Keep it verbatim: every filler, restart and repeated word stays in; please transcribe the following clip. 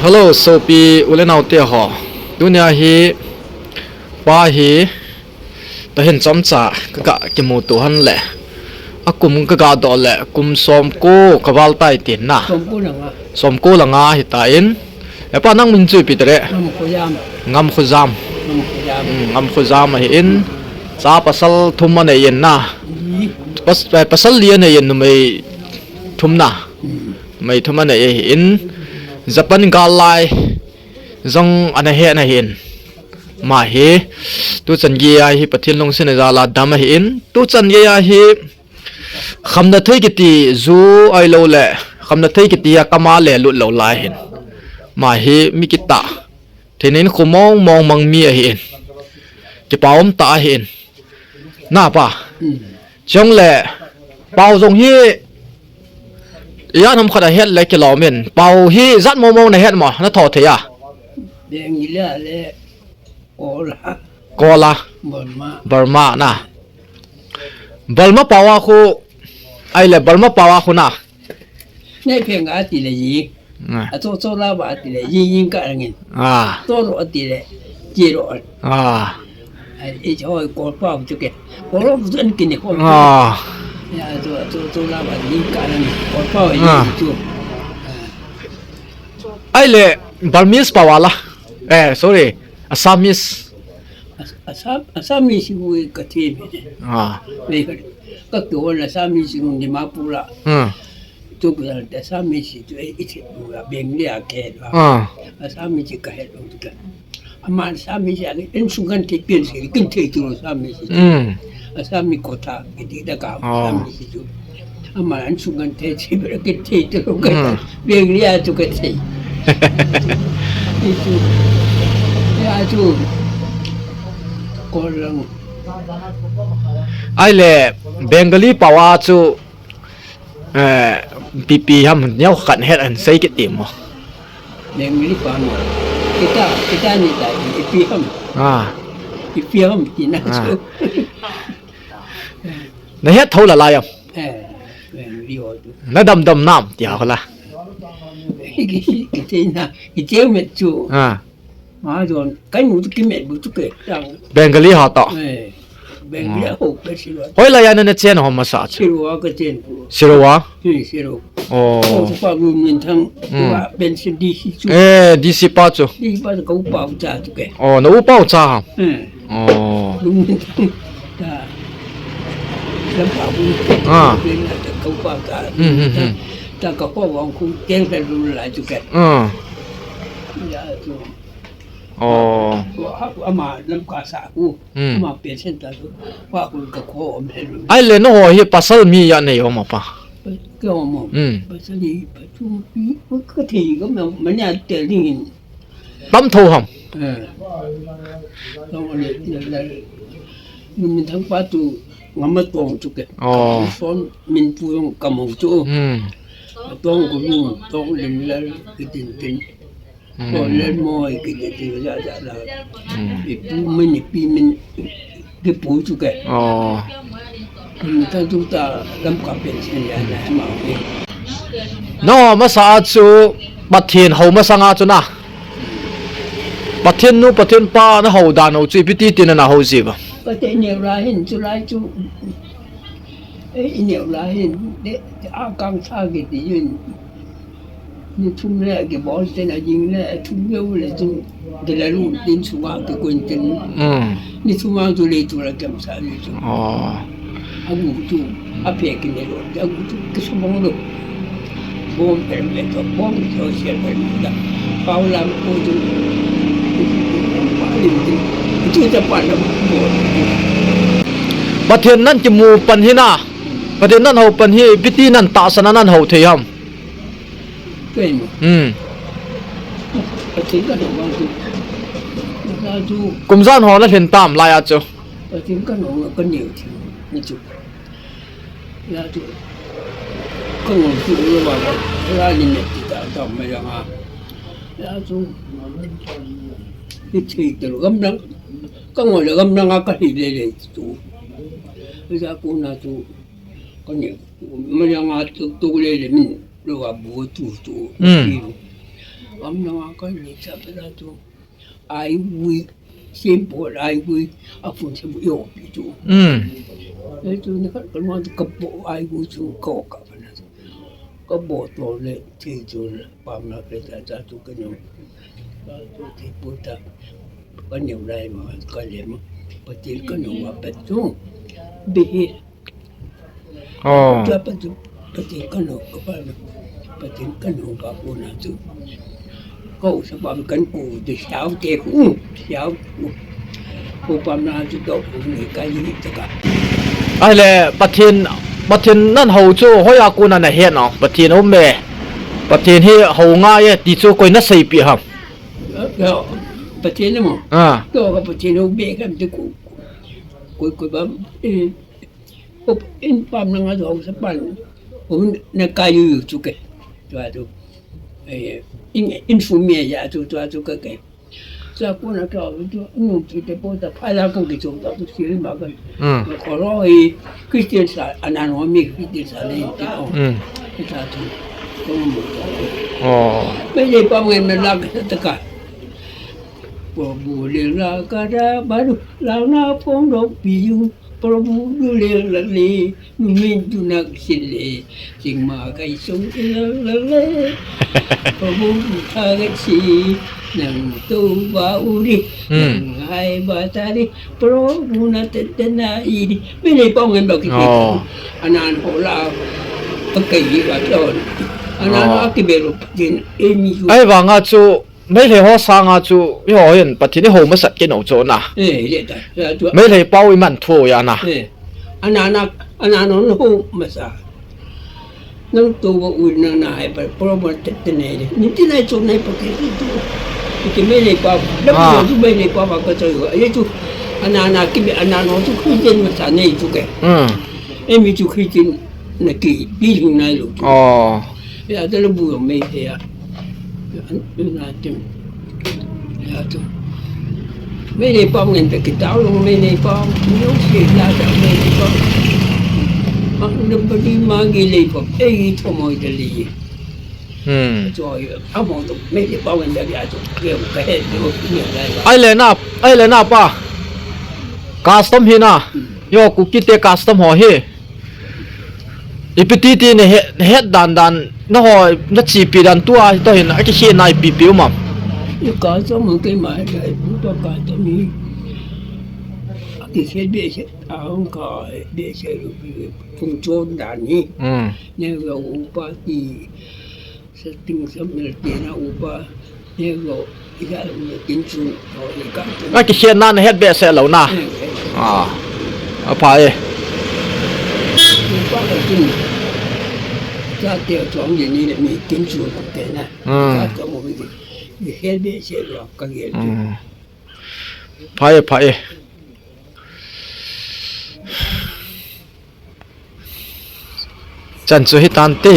Hello, sopi u le nao te ho. Tunia hi pa hi tahin chomcha ka ga kimuto hon le. A kum ka ga doh le kum som ko ka val tai tin na. Som ko le nga. Som ko le nga hi ta in. E pa nang min chu ipi te re. Ngam Khojam. Ngam Khojam. Ngam Khojam. Hmm, Ngam Khojam ahi in. Cha pasal thum anei in na. Ni. Pas, eh, pasal li anei in numei thum na. Hmm. Numei thum anei ahi in. Japan gal lai jong ana he na ahi in. Ama hi. Tu chan gei a hi Pathen lungset na jal a dam ahi in. Tu chan gei a hi khamna thei kiti ju ahilou le. Khamna thei kiti a kam a le lut lou lai ahi in. Ama hi mi kitah. Thei nei in khu mong mong mang mi ahi in. Kipa um tah ahi in. Na pa. Hmm. Chong le, pau jong hi, ijat ham khat a het le kilom in. Pau hi jat mong mong na het mo, na tho thei a. Deng ila le, Kola. Kola. Burma. Burma na. Burma pau a khu, ahile Burma pau a khu na. Nei peng ati le yi. Ah. A to to la ba ati le yi yin ka ngin. Ah. To ro ati le. Ji ro. Ah. Ai, i hoi ko pa bu ke. Ko ro bu an kin ko. Ah. Ya to to to la ba yi ka ngin. Ko pa yi tu. Ahile Burmese pau a la. Eh, sorry. Assamese. As-, Assam, Assamese bu ka ti. Ah. Nei ka. Ka ki hon Assamese ngun di ma pu la. Hmm. Tu ka Assamese tu e iti bu la Bengali a ke la. Ah. Assamese ka he tu ka. Ama Assamese a in sungan te pien se kin te tu Assamese. Hmm. Assamese kotha ke ti da ka. Oh. Assamese tu. Ama an sungan te ti bra ke te tu ka. Hmm. Bengali a tu ka te. Itu. Ya tu. Ko lang. Ahile Bengali pau a chu Eh, ipi ipi ham neo khat het an sei kit ti mo. Bengali pa mo. Kita, kita ni ta, ipi ham. Ah. Ipi ham ti na chu. Na het tho la lai am. Eh, Bengali ho tu. Na dam dam nam ti ha la. Ki, ki, ki te na, ki te met chu. Ah. Ma don, kai nu tu kimet bu tu ke, tang. Bengali ho to. Eh, Bengali ho ke Silvassa. Hoilai a na na chen ho masa chu. Silvassa ka chen bu. Silvassa? Hmm, Silvassa. Oh. Oh, tu pa bu min thang, tu pa pension D C chu. Eh, D C pa chu. D C pa ka u pa u cha tu ke. Oh, na u pa u cha ha. Hmm. Oh. Bu min thang. Ta. Lam pa bu. Ah. Ka u pa u cha. Hmm, hmm, hmm. Ta ka ko wang khu teng ta lu la chu ke. Ah. Ya tu. Oh. Ama lam ka sa ku. Hmm. Ama pension ta tu. Pa ku ka ko om he lu. Ahile nangho hi pasal mi ijat nei um a pa. Ka om. Hmm. Pasal hi pa tu pi ka thei ka ma, ma nya te ding in. Tam tho ham. Eh. Tong le, le, le. Min thang pa tu ngam a tong chu ke. Oh. Son min pu jong ka mo chu. Hmm. Tong ko lu, tong lim le, ki tin tin. Hmm. Ko le mo, ki tin tin, ja, ja, ja. Hmm. Ipu min, ipi min, ki pu chu ke. Oh. Min thang tu ta lam ka pension ya na ma ke. No, masa a chu Pathen hou masang a chu na. Pathen nu, Pathen pa na hou dan u chu ipi ti ti na na hou ji ba. Pathen neo la hin chu lai chu. Eh, i neo la hin, de, de, a kang sa ki ti yin. Ni thum le ki bol ten a jing le, thum le u le jing. De la lu tin sunga ki kun ten. Mm. Ni thum a tu le tu la kem sa ni tu. Oh. A gu tu, a phe ki ne lo, a gu tu ki su bong lo. Bom per me to, bom to sia per me da. Pau lam ko tu. Pa lim tu. Tu ta pa lam ko. Pathen nan kimu pan hi na. Pathen nan hou pan hi, ipi ti nan tahsan a nan hou thei ham. Kei mo. Hmm. Pathen ka hou bang tu. Ka tu. Kum jan ho na lhin tam lai a chu. Pathen ka hou ka neo thi. Ni chu. Ya tu. Ka ngol tu lo ba ba. La ni ne ti ta ta ma ya nga. Ya tu. Ni thi te lo gam dang. Ka ngol le gam dang a ka hi le le tu. Ya ku na tu. Ka ni, ma ya nga tu, tu le le min, lo wa bu tu tu. Hmm. Pamnang a kani sa pela tu. Ai vui, simple ai vui, a phun se bu yo pi tu. Hmm. E tu ni khat kan wan tu ka bo ai vui tu ko ka pa na tu. Ka bo to le, ti tu le, pamnang pe ta ta tu ka nyu. Ka tu ti pu ta. Ka nyu lai ma, ka le ma. Pathen ka nyu ma pe tu. Bihi. Oh. Tua Pathen, Pathen ka nyu ka pa na. Pathen ka nyu ka ko na tu. Ko sa pam kan ko de siau te ku, siau ku. Ko pam na tu to ku ni ka ni ta ka. Ahile Pathen, Pathen nan hou chu hoiya kona na het na. Pathen um e. Pathen hi hou ngai e ti chu koi na seipi ham. Pathen mo. Ah. To ka Pathen hou be kam te ku. Koi, koi bam. Eh. Op, in pamnang a tu hausa pan. Op, na ka yu yu chu ke. Tua tu. Eh, in, in fu mi ya tu, tua tu ke ke. Sa ko na ka tu, nu ti te po ta pha la ko ki tu ta tu si ma ka. Hmm. Ko lo hi Christian sa, anan ho mi Christian sa le ti ko. Hmm. Ki ta tu. Ko mo. Oh. Mei le pam ngen na la ka ta ka. Prabhu le la ka da ba du, la na phong do pi yu. Prabhu du le la le, nu min du nak sin le, sing ma kai sung i la la le. Prabhu du tha ga si, nang to ba u ri, Hmm. nang hai ba ta ri, Prabhu na te te na i ri. Mei le pam ngen ba ki. Oh. Anan ho la, pa kai yi ba to. Anan Oh. a ki be lo pa din, e mi yu. Ahivanga chu, Meitei ho sanga chu, eiho hin Pathen i hou masat kit u chu na. Eh, le ta. Ya tu. Meitei pau i man thu ya na. Eh. Ana na, ana no no hou masa. Nang tu ba u nang na hai pa, pro ba te te nei le. Ni ti nai chu nai pa ke tu. Ki Meitei pau. Da Ah. Ku chu Meitei pau ba ka chu. Ai chu. Ana na ki be ana no chu Christian masa nei chu ke. Hmm. E mi chu Christian na ki bi ling nai lo chu. Oh. Ya, ta le bu yo Meitei ya. Ya, an, an na tin. Ya, tu. Meitei pau ngen ta ki tao lo Meitei pau. Ni yo si la ta Meitei pau. Ma, ne pa di ma gi le pau. E gi to mo i ta le. Hmm. Cho, a mo to Meitei pau ngen ta ya to. Ke ka he to ni lai ba. Ai le na, ai le na pa. Custom hi na. Hmm. Yo, Kuki te custom ho hi. Ipi ti ti na het, na het dan dan, na ho, na chipi dan tua, to hin, a kikhel na ipi pi um am. I ka sa mo ke ma, ka i pu to ka to mi. A kikhel be se, a hong ka be se lu pi, phung chon dan ni. Hmm. Ne lo u pa ti, sa ting sa mel ti na u pa. Ego, iga lo kin chu, o, iga chu. A kikhel na na het behseh lou na. Eh, eh. Ah. A pha e. Ipa ka kin. Cha te chong ye ni le mi kin chu ko te na. Hmm. Ka ka mo bi. Iga het behseh lou ka ye. Hmm. Pha e, pha e. Chan chu hi tan te.